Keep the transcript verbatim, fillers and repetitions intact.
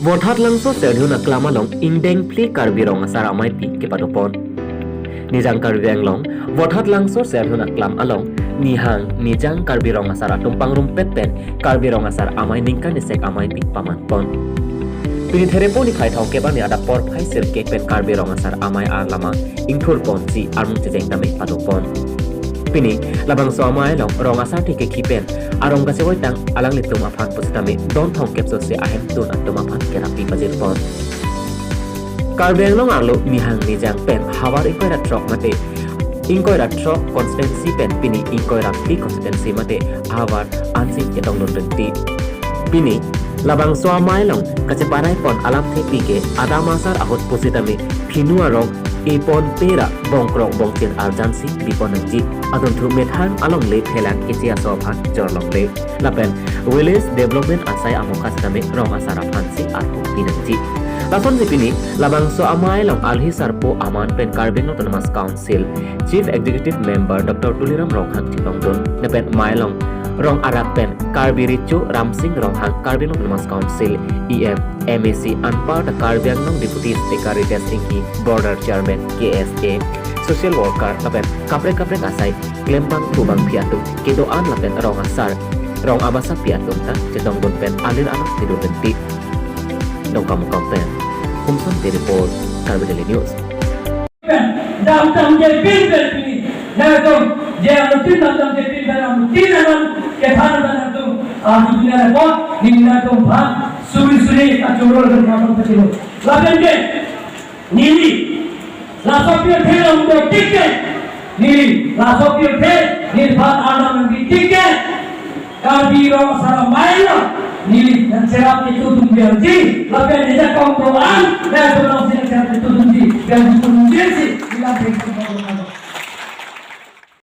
Vothatlangso Serhun aklam along ingdeng phli Karbi Rong Asar Ameipi kepadopon. Nijang Karbi Anglong, Vothatlangso Serhun aklam along nihang nijang Karbi Rong Asar atum pangrumpet pen Karbi Rong Asar Amei ningkan isek ameipi pamanpon. Pini Therepo niphai thomkep arni adap porphai sirkep pen Karbi Rong Asar Amei arlamang ingthurponsi armung checheng tame padopon. Pini labangso amei along rong asar thik kekhi pen arong kachevoitang alanglitum aphan pusitame don thomkep sose ahemtun atum aphan kerapi pajirpon. Karbi Anglong arlo nihang nijang pen havar ingkoi ra throk mate ingkoi ra throk constituency pen pini ingkoi ra phli constituency mate havar ansi chetongdun rinti. Pini labangso amei along kacheparaipon alamthepi ke adam asar ahut pusitame phinu arong epon pera bongkrok bongchin arjansi bipon nangji. Adunthu methang alongle phelang keche aso aphan jorlongle. Lapen village development asai amokha sitame rong asar aphansi arpu pinangji. Lasonsi pini labangso amei along alhi sarpo aman pen Karbi Anglong Autonomous Council Chief Executive Member Doctor Tuliram Ronghang chetongdun. Lapen amei along rong arat pen Karbi Recho Ramsing Ronghang, Karbi Anglong Autonomous Council E M, M A C anparta Karbi Anglong Deputy Speaker Ritesh Enghi, Border Chairman K S A, social worker lapen kaprek kaprek asai klembang pubangpi atum kedo-an lapen rong asar, rong abasapi atum ta chetongdun pen alir anat pidun rinti. Dongkamukam pen Humson Day Report, Karbi Daily News. Dam dam je pin pen pini. Nangtum je anu tin dam dam je pin pen anu tin anam kethan pen atum adu dunia repot nina tum phan suri suri kachurul pen kapan pachilo. Lapen ke neli laso pirthe lam do tik ke neli laso pirthe neli phan anam nangbi tik ke Karbi Rong Asar Amei along neli nangcherap itu tum biarji lapen nija kong doan nangtum